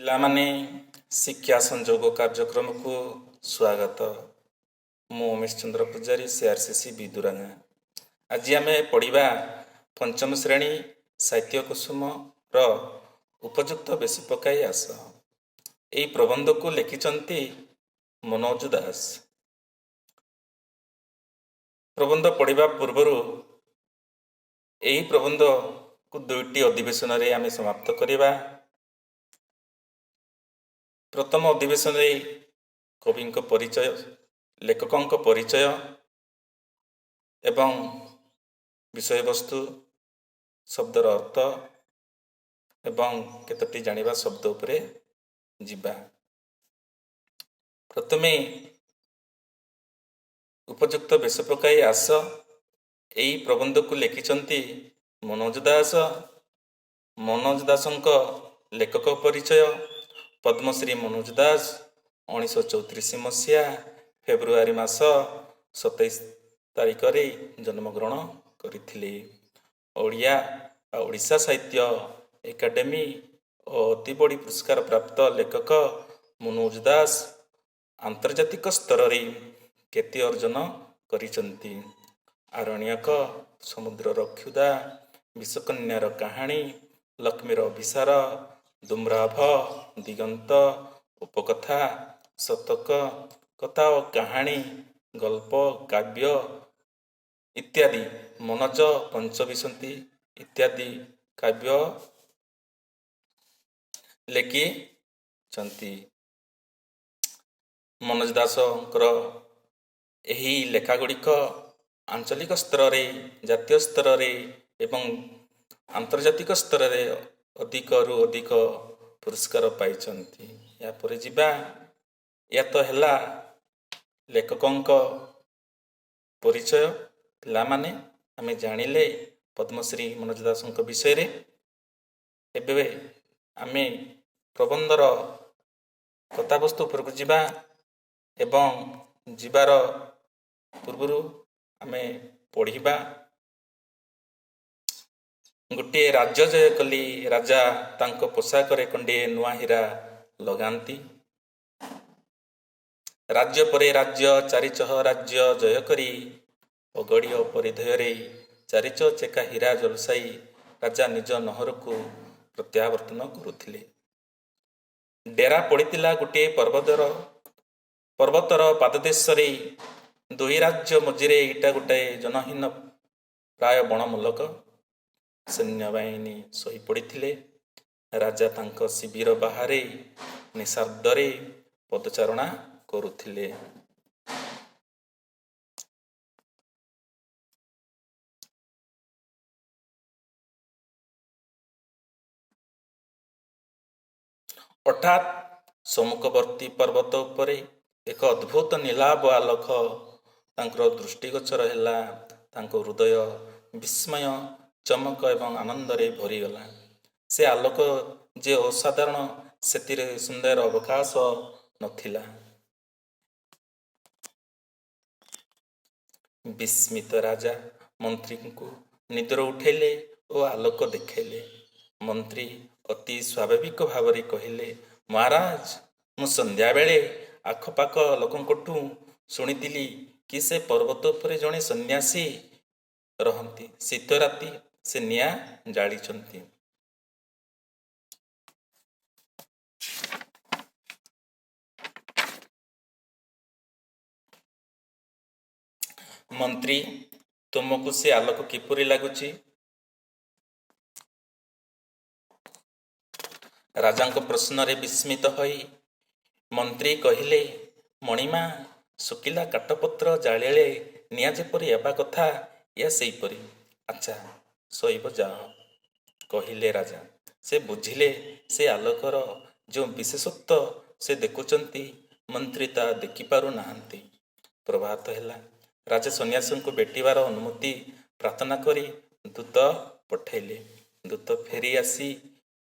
ପିଲାମାନେ, ଶିକ୍ଷା ସଂଯୋଗ କାର୍ଯ୍ୟକ୍ରମକୁ ସ୍ୱାଗତ। ମୁଁ ଉମେଶ ଚନ୍ଦ୍ର ପୂଜାରୀ, ସିଆର୍ସିସି, ବିଦୁରାଙ୍ଗା। ଆଜି ଆମେ ପଢ଼ିବା ପଞ୍ଚମ ଶ୍ରେଣୀ ସାହିତ୍ୟ କୁସୁମର ଉପଯୁକ୍ତ ବେଶ ପକାଇ ଆସ। ଏହି ପ୍ରବନ୍ଧକୁ ଲେଖିଛନ୍ତି ମନୋଜ ଦାସ। ପ୍ରବନ୍ଧ ପଢ଼ିବା ପୂର୍ବରୁ ଏହି ପ୍ରବନ୍ଧକୁ ଦୁଇଟି ଅଧିବେଶନରେ ଆମେ ସମାପ୍ତ କରିବା। ପ୍ରଥମ ଅଧିବେଶନରେ କବିଙ୍କ ପରିଚୟ, ଲେଖକଙ୍କ ପରିଚୟ ଏବଂ ବିଷୟବସ୍ତୁ, ଶବ୍ଦର ଅର୍ଥ ଏବଂ କେତୋଟି ଜାଣିବା ଶବ୍ଦ ଉପରେ ଯିବା। ପ୍ରଥମେ ଉପଯୁକ୍ତ ବେଶ ପକାଇ ଆସ, ଏହି ପ୍ରବନ୍ଧକୁ ଲେଖିଛନ୍ତି ମନୋଜ ଦାସ। ମନୋଜ ଦାସଙ୍କ ଲେଖକ ପରିଚୟ: ପଦ୍ମଶ୍ରୀ ମନୋଜ ଦାସ 1934 ମସିହା ଫେବୃଆରୀ ମାସ 27 ତାରିଖରେ ଜନ୍ମଗ୍ରହଣ କରିଥିଲେ। ଓଡ଼ିଆ ଓଡ଼ିଶା ସାହିତ୍ୟ ଏକାଡେମୀ ଓ ଅତିବଡ଼ି ପୁରସ୍କାର ପ୍ରାପ୍ତ ଲେଖକ ମନୋଜ ଦାସ ଆନ୍ତର୍ଜାତିକ ସ୍ତରରେ ଖ୍ୟାତି ଅର୍ଜନ କରିଛନ୍ତି। ଆରଣ୍ୟକ, ସମୁଦ୍ରର କ୍ଷୁଧା, ବିଷକନ୍ୟାର କାହାଣୀ, ଲକ୍ଷ୍ମୀର ଅଭିସାର, ଧୂମ୍ରାଭ, ଦିଗନ୍ତ, ଉପକଥା, ଶତକ, କଥା ଓ କାହାଣୀ, ଗଳ୍ପ, କାବ୍ୟ ଇତ୍ୟାଦି, ମନୋଜ ପଞ୍ଚବିଂଶତି ଇତ୍ୟାଦି କାବ୍ୟ ଲେଖିଛନ୍ତି। ମନୋଜ ଦାସଙ୍କର ଏହି ଲେଖାଗୁଡ଼ିକ ଆଞ୍ଚଳିକ ସ୍ତରରେ, ଜାତୀୟ ସ୍ତରରେ ଏବଂ ଆନ୍ତର୍ଜାତିକ ସ୍ତରରେ ଅଧିକରୁ ଅଧିକ ପୁରସ୍କାର ପାଇଛନ୍ତି। ଏହାପରେ ଯିବା, ଏହା ତ ହେଲା ଲେଖକଙ୍କ ପରିଚୟ। ପିଲାମାନେ, ଆମେ ଜାଣିଲେ ପଦ୍ମଶ୍ରୀ ମନୋଜ ଦାସଙ୍କ ବିଷୟରେ। ଏବେ ଆମେ ପ୍ରବନ୍ଧର କଥାବସ୍ତୁ ଉପରକୁ ଯିବା ଏବଂ ଯିବାର ପୂର୍ବରୁ ଆମେ ପଢ଼ିବା। ଗୋଟିଏ ରାଜ୍ୟ ଜୟ କଲି ରାଜା ତାଙ୍କ ପୋଷାକରେ ଖଣ୍ଡିଏ ନୂଆ ହୀରା ଲଗାନ୍ତି। ରାଜ୍ୟ ପରେ ରାଜ୍ୟ, ଚାରିଚହ ରାଜ୍ୟ ଜୟ କରି ପଗଡ଼ି ଓ ପରିଧେୟରେ ଚାରିଚହ ଚେକା ହୀରା ଝଲସାଇ ରାଜା ନିଜ ନହରକୁ ପ୍ରତ୍ୟାବର୍ତ୍ତନ କରୁଥିଲେ। ଡେରା ପଡ଼ିଥିଲା ଗୋଟିଏ ପର୍ବତର ପାଦଦେଶରେ। ଦୁଇ ରାଜ୍ୟ ମଝିରେ ଏଇଟା ଗୋଟାଏ ଜନହୀନ ପ୍ରାୟ ବଣମୂଲକ। ସୈନ୍ୟବାହିନୀ ଶୋଇପଡ଼ିଥିଲେ। ରାଜା ତାଙ୍କ ଶିବିର ବାହାରେ ନିଶାର୍ଦ୍ଧରେ ପଦଚାରଣା କରୁଥିଲେ। ହଠାତ୍ ସମ୍ମୁଖବର୍ତ୍ତୀ ପର୍ବତ ଉପରେ ଏକ ଅଦ୍ଭୁତ ନୀଳାଭ ଆଲୋକ ତାଙ୍କର ଦୃଷ୍ଟିଗୋଚର ହେଲା। ତାଙ୍କ ହୃଦୟ ବିସ୍ମୟ, ଚମକ ଏବଂ ଆନନ୍ଦରେ ଭରିଗଲା। ସେ ଆଲୋକ ଯେ ଅସାଧାରଣ, ସେଥିରେ ସନ୍ଦେହର ଅବକାଶ ନଥିଲା। ବିସ୍ମିତ ରାଜା ମନ୍ତ୍ରୀଙ୍କୁ ନିଦରୁ ଉଠେଇଲେ ଓ ଆଲୋକ ଦେଖାଇଲେ। ମନ୍ତ୍ରୀ ଅତି ସ୍ୱାଭାବିକ ଭାବରେ କହିଲେ, "ମହାରାଜ, ମୁଁ ସନ୍ଧ୍ୟାବେଳେ ଆଖପାଖ ଲୋକଙ୍କଠୁ ଶୁଣିଥିଲି କି ସେ ପର୍ବତ ଉପରେ ଜଣେ ସନ୍ନ୍ୟାସୀ ରହନ୍ତି। ଶୀତ ରାତି, ସେ ନିଆଁ ଜାଳିଛନ୍ତି। ମନ୍ତ୍ରୀ, ତୁମକୁ ସେ ଆଲୋକ କିପରି ଲାଗୁଛି?" ରାଜାଙ୍କ ପ୍ରଶ୍ନରେ ବିସ୍ମିତ ହୋଇ ମନ୍ତ୍ରୀ କହିଲେ, "ମଣିମା, ଶୁଖିଲା କାଠପତ୍ର ଜାଳିଲେ ନିଆଁ ଯେପରି ହେବା କଥା, ଏହା ସେହିପରି।" "ଆଚ୍ଛା, ଶୋଇବ ଯାଅ," କହିଲେ ରାଜା। ସେ ବୁଝିଲେ, ସେ ଆଲୋକର ଯେଉଁ ବିଶେଷତ୍ୱ ସେ ଦେଖୁଛନ୍ତି, ମନ୍ତ୍ରୀ ତାହା ଦେଖିପାରୁ ନାହାନ୍ତି। ପ୍ରଭାତ ହେଲା। ରାଜା ସନ୍ନ୍ୟାସୀଙ୍କୁ ଭେଟିବାର ଅନୁମତି ପ୍ରାର୍ଥନା କରି ଦୂତ ପଠାଇଲେ। ଦୂତ ଫେରି ଆସି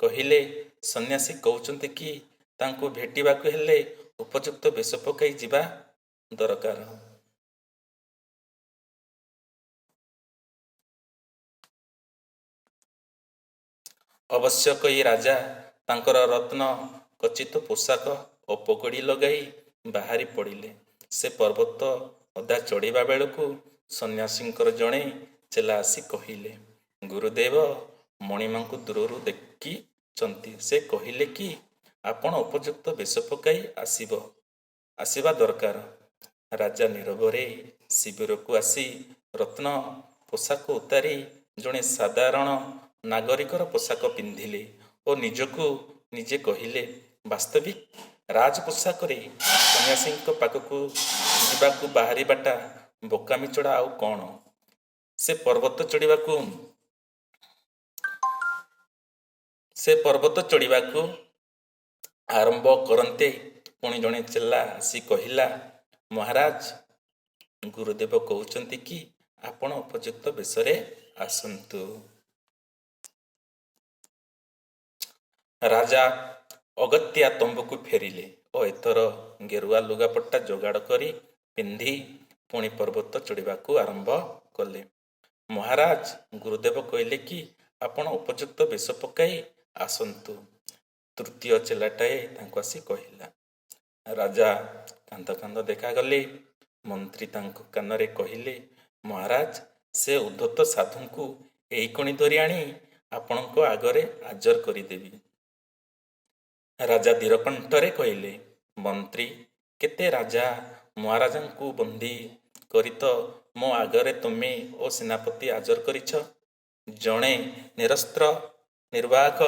କହିଲେ, ସନ୍ନ୍ୟାସୀ କହୁଛନ୍ତି କି ତାଙ୍କୁ ଭେଟିବାକୁ ହେଲେ ଉପଯୁକ୍ତ ବେଶ ପକାଇ ଯିବା ଦରକାର। ଅବଶ୍ୟ କହି ରାଜା ତାଙ୍କର ରତ୍ନ ଖଚିତ ପୋଷାକ ଓ ପଗଡ଼ି ଲଗାଇ ବାହାରି ପଡ଼ିଲେ। ସେ ପର୍ବତ ଅଧା ଚଢ଼ିବା ବେଳକୁ ସନ୍ନ୍ୟାସୀଙ୍କର ଜଣେ ଚେଲା ଆସି କହିଲେ, ଗୁରୁଦେବ ମଣିମାଙ୍କୁ ଦୂରରୁ ଦେଖିଛନ୍ତି। ସେ କହିଲେ କି ଆପଣ ଉପଯୁକ୍ତ ବେଶ ପକାଇ ଆସିବା ଦରକାର। ରାଜା ନୀରବରେ ଶିବିରକୁ ଆସି ରତ୍ନ ପୋଷାକ ଉତାରି ଜଣେ ସାଧାରଣ ନାଗରିକର ପୋଷାକ ପିନ୍ଧିଲେ ଓ ନିଜକୁ ନିଜେ କହିଲେ, ବାସ୍ତବିକ ରାଜପୋଷାକରେ ସନ୍ନ୍ୟାସୀଙ୍କ ପାଖକୁ ଯିବାକୁ ବାହାରିବାଟା ବୋକାମି ଛଡ଼ା ଆଉ କ'ଣ? ସେ ପର୍ବତ ଚଢ଼ିବାକୁ ଆରମ୍ଭ କରନ୍ତେ ପୁଣି ଜଣେ ଚେଲା ଆସି କହିଲା, ମହାରାଜ, ଗୁରୁଦେବ କହୁଛନ୍ତି କି ଆପଣ ଉପଯୁକ୍ତ ବେଶରେ ଆସନ୍ତୁ। ରାଜା ଅଗତ୍ୟା ତମ୍ବୁକୁ ଫେରିଲେ ଓ ଏଥର ଗେରୁଆ ଲୁଗାପଟା ଯୋଗାଡ଼ କରି ପିନ୍ଧି ପୁଣି ପର୍ବତ ଚଢ଼ିବାକୁ ଆରମ୍ଭ କଲେ। ମହାରାଜ, ଗୁରୁଦେବ କହିଲେ କି ଆପଣ ଉପଯୁକ୍ତ ବେଶ ପକାଇ ଆସନ୍ତୁ, ତୃତୀୟ ଚେଲାଟାଏ ତାଙ୍କୁ ଆସି କହିଲା। ରାଜା କାନ୍ଦ କାନ୍ଦ ଦେଖାଗଲେ। ମନ୍ତ୍ରୀ ତାଙ୍କ କାନରେ କହିଲେ, ମହାରାଜ, ସେ ଉଦ୍ଧତ ସାଧୁଙ୍କୁ ଏଇକ୍ଷଣି ଧରି ଆଣି ଆପଣଙ୍କ ଆଗରେ ହାଜର କରିଦେବି। ରାଜା ଧୀର କଣ୍ଠରେ କହିଲେ, ମନ୍ତ୍ରୀ, କେତେ ରାଜା ମହାରାଜାଙ୍କୁ ବନ୍ଦୀ କରି ତ ମୋ ଆଗରେ ତୁମେ ଓ ସେନାପତି ହାଜର କରିଛ। ଜଣେ ନିରସ୍ତ୍ର ନିର୍ବାକ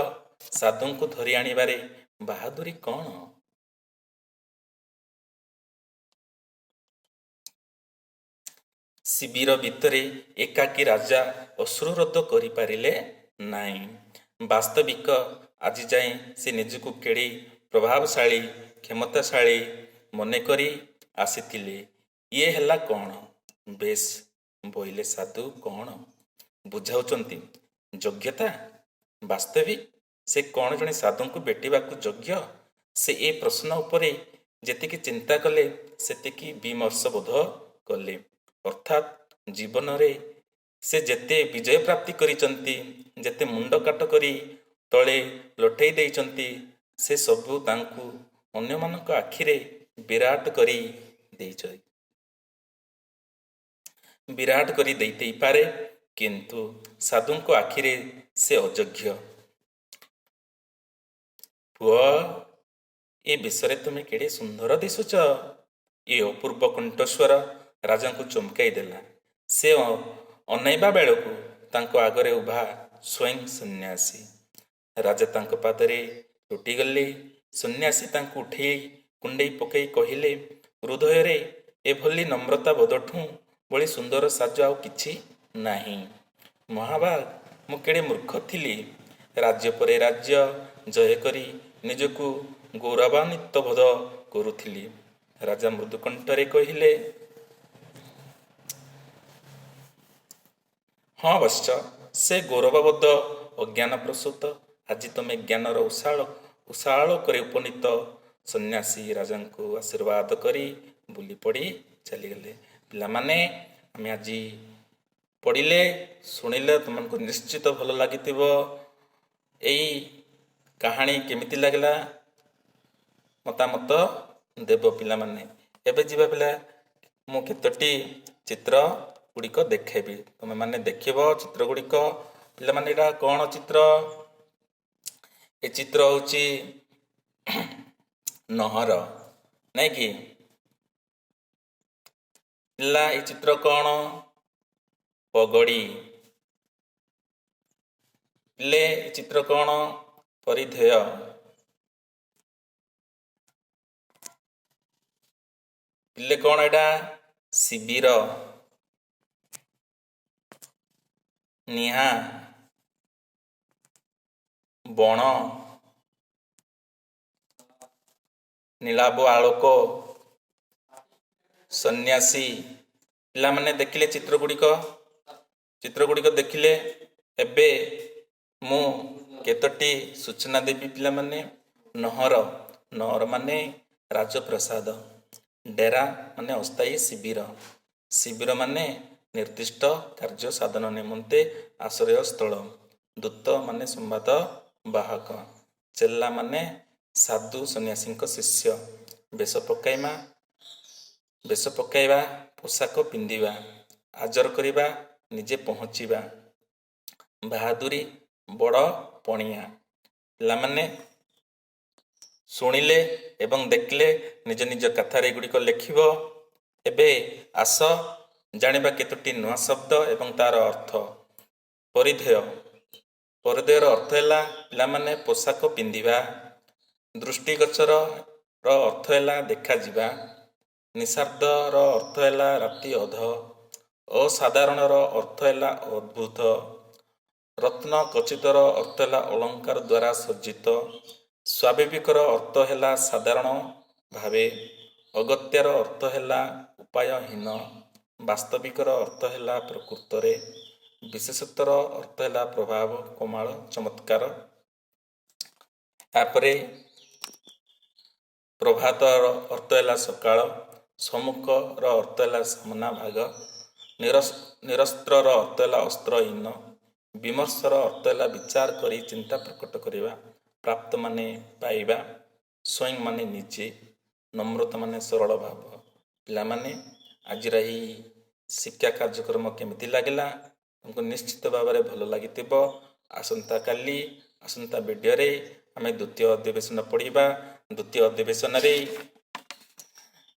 ସାଧୁଙ୍କୁ ଧରି ଆଣିବାରେ ବାହାଦୁରୀ କ'ଣ? ଶିବିର ଭିତରେ ଏକାକୀ ରାଜା ଅଶ୍ରୁରୋଧ କରିପାରିଲେ ନାହିଁ। ବାସ୍ତବିକ ଆଜିଯାଏ ସେ ନିଜକୁ କେଡ଼େ ପ୍ରଭାବଶାଳୀ, କ୍ଷମତାଶାଳୀ ମନେକରି ଆସିଥିଲେ। ଇଏ ହେଲା କ'ଣ? ବେଶ୍, ବୋଇଲେ ସାଧୁ କ'ଣ ବୁଝାଉଛନ୍ତି? ଯୋଗ୍ୟତା? ବାସ୍ତବିକ ସେ କ'ଣ ଜଣେ ସାଧୁଙ୍କୁ ଭେଟିବାକୁ ଯୋଗ୍ୟ? ସେ ଏ ପ୍ରଶ୍ନ ଉପରେ ଯେତିକି ଚିନ୍ତା କଲେ, ସେତିକି ବିମର୍ଷ ବୋଧ କଲେ। ଅର୍ଥାତ୍ ଜୀବନରେ ସେ ଯେତେ ବିଜୟ ପ୍ରାପ୍ତି କରିଛନ୍ତି, ଯେତେ ମୁଣ୍ଡ କାଟ କରି ତଳେ ଲୋଟେଇ ଦେଇଛନ୍ତି, ସେ ସବୁ ତାଙ୍କୁ ଅନ୍ୟମାନଙ୍କ ଆଖିରେ ବିରାଟ କରି ଦେଇଥାଇପାରେ, କିନ୍ତୁ ସାଧୁଙ୍କ ଆଖିରେ ସେ ଅଯୋଗ୍ୟ। ପୁଅ, ଏ ବେଶରେ ତୁମେ କେଡ଼େ ସୁନ୍ଦର ଦିଶୁଛ। ଏ ଅପୂର୍ବ କଣ୍ଠସ୍ୱର ରାଜାଙ୍କୁ ଚମକାଇ ଦେଲା। ସେ ଅନାଇବା ବେଳକୁ ତାଙ୍କ ଆଗରେ ଉଭା ସ୍ୱୟଂ ସନ୍ନ୍ୟାସୀ। ରାଜା ତାଙ୍କ ପାଦରେ ଲୋଟିଗଲେ। ସନ୍ନ୍ୟାସୀ ତାଙ୍କୁ ଉଠେଇ କୁଣ୍ଢେଇ ପକାଇ କହିଲେ, ହୃଦୟରେ ଏଭଳି ନମ୍ରତା ବୋଧଠୁଁ ବଳି ସୁନ୍ଦର ସାଜ ଆଉ କିଛି ନାହିଁ। ମହାଭାଗ, ମୁଁ କେଡ଼େ ମୂର୍ଖ ଥିଲି। ରାଜ୍ୟ ପରେ ରାଜ୍ୟ ଜୟ କରି ନିଜକୁ ଗୌରବାନ୍ୱିତ ବୋଧ କରୁଥିଲି। ରାଜା ମୃଦୁକଣ୍ଠରେ କହିଲେ, ହଁ ବତ୍ସ, ସେ ଗୌରବବୋଧ ଅଜ୍ଞାନ ପ୍ରସୂତ। ଆଜି ତୁମେ ଜ୍ଞାନର ଉଷାଲୋକରେ ଉପନୀତ। ସନ୍ନ୍ୟାସୀ ରାଜାଙ୍କୁ ଆଶୀର୍ବାଦ କରି ବୁଲି ପଡ଼ି ଚାଲିଗଲେ। ପିଲାମାନେ, ଆମେ ଆଜି ପଢ଼ିଲେ, ଶୁଣିଲେ, ତୁମମାନଙ୍କୁ ନିଶ୍ଚିତ ଭଲ ଲାଗିଥିବ। ଏଇ କାହାଣୀ କେମିତି ଲାଗିଲା ମତାମତ ଦେବ ପିଲାମାନେ। ଏବେ ଯିବା ପିଲା, ମୁଁ କେତୋଟି ଚିତ୍ର ଗୁଡ଼ିକ ଦେଖେଇବି, ତୁମେମାନେ ଦେଖିବ ଚିତ୍ର ଗୁଡ଼ିକ। ପିଲାମାନେ, ଏଇଟା କ'ଣ ଚିତ୍ର? ଏ ଚିତ୍ର ହେଉଛି ନହର, ନାଇଁ କି? ପିଲା, ଏ ଚିତ୍ର କ'ଣ? ପଗଡ଼ି। ପିଲେ, ଏ ଚିତ୍ର କ'ଣ? ପରିଧେୟ। ପିଲେ, କ'ଣ ଏଇଟା? ଶିବିର। ନିଆଁ। ବଣ। ନୀଳାଭ ଆଲୋକ। ସନ୍ନ୍ୟାସୀ। ପିଲାମାନେ ଦେଖିଲେ ଚିତ୍ର ଗୁଡ଼ିକ? ଚିତ୍ର ଗୁଡ଼ିକ ଦେଖିଲେ। ଏବେ ମୁଁ କେତୋଟି ସୂଚନା ଦେବି ପିଲାମାନେ। ନହର। ନହର ମାନେ ରାଜପ୍ରାସାଦ। ଡେରା ମାନେ ଅସ୍ଥାୟୀ ଶିବିର। ଶିବିର ମାନେ ନିର୍ଦ୍ଦିଷ୍ଟ କାର୍ଯ୍ୟ ସାଧନ ନିମନ୍ତେ ଆଶ୍ରୟସ୍ଥଳ। ଦୂତ ମାନେ ସମ୍ବାଦ ବାହକ। ଚେଲା ମାନେ ସାଧୁ ସନ୍ନ୍ୟାସୀଙ୍କ ଶିଷ୍ୟ। ବେଶ ପକାଇବା, ବେଶ ପକାଇବା, ପୋଷାକ ପିନ୍ଧିବା। ହାଜର କରିବା, ନିଜେ ପହଞ୍ଚିବା। ବାହାଦୁରୀ, ବଡ଼ ପଣିଆ। ପିଲାମାନେ ଶୁଣିଲେ ଏବଂ ଦେଖିଲେ, ନିଜ ନିଜ ଖାତାରେ ଏଗୁଡ଼ିକ ଲେଖିବ। ଏବେ ଆସ ଜାଣିବା କେତୋଟି ନୂଆ ଶବ୍ଦ ଏବଂ ତାର ଅର୍ଥ। ପରିଧେୟ। ପରିଧେୟର ଅର୍ଥ ହେଲା, ପିଲାମାନେ, ପୋଷାକ ପିନ୍ଧିବା। ଦୃଷ୍ଟିଗୋଚର ର ଅର୍ଥ ହେଲା ଦେଖାଯିବା। ନିଶାର୍ଦ୍ଧର ଅର୍ଥ ହେଲା ରାତି ଅଧ। ଅସାଧାରଣର ଅର୍ଥ ହେଲା ଅଦ୍ଭୁତ। ରତ୍ନ ଖଚିତର ଅର୍ଥ ହେଲା ଅଳଙ୍କାର ଦ୍ୱାରା ସଜ୍ଜିତ। ସ୍ୱାଭାବିକର ଅର୍ଥ ହେଲା ସାଧାରଣ ଭାବେ। ଅଗତ୍ୟାର ଅର୍ଥ ହେଲା ଉପାୟହୀନ। ବାସ୍ତବିକର ଅର୍ଥ ହେଲା ପ୍ରକୃତରେ। ବିଶେଷତ୍ୱର ଅର୍ଥ ହେଲା ପ୍ରଭାବ, କମାଲ, ଚମତ୍କାର। ତାପରେ ପ୍ରଭାତର ଅର୍ଥ ହେଲା ସକାଳ। ସମ୍ମୁଖର ଅର୍ଥ ହେଲା ସାମନା ଭାଗ। ନିରସ୍ତ୍ରର ଅର୍ଥ ହେଲା ଅସ୍ତ୍ରହୀନ। ବିମର୍ଶର ଅର୍ଥ ହେଲା ବିଚାର କରି ଚିନ୍ତା ପ୍ରକଟ କରିବା। ପ୍ରାପ୍ତ ମାନେ ପାଇବା। ସ୍ୱୟଂ ମାନେ ନିଜେ। ନମ୍ରତା ମାନେ ସରଳ ଭାବ। ପିଲାମାନେ, ଆଜିର ଏହି ଶିକ୍ଷା କାର୍ଯ୍ୟକ୍ରମ କେମିତି ଲାଗିଲା? ତୁମକୁ ନିଶ୍ଚିତ ଭାବରେ ଭଲ ଲାଗିଥିବ। ଆସନ୍ତାକାଲି, ଆସନ୍ତା ଭିଡ଼ିଓରେ ଆମେ ଦ୍ୱିତୀୟ ଅଧିବେଶନ ପଢ଼ିବା। ଦ୍ୱିତୀୟ ଅଧିବେଶନରେ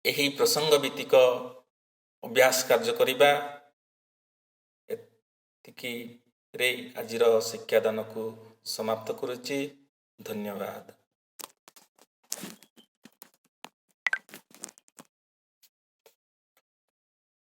ଏହି ପ୍ରସଙ୍ଗ ଭିତ୍ତିକ ଅଭ୍ୟାସ କାର୍ଯ୍ୟ କରିବା। ଏତିକିରେ ଆଜିର ଶିକ୍ଷାଦାନକୁ ସମାପ୍ତ କରୁଛି। ଧନ୍ୟବାଦ।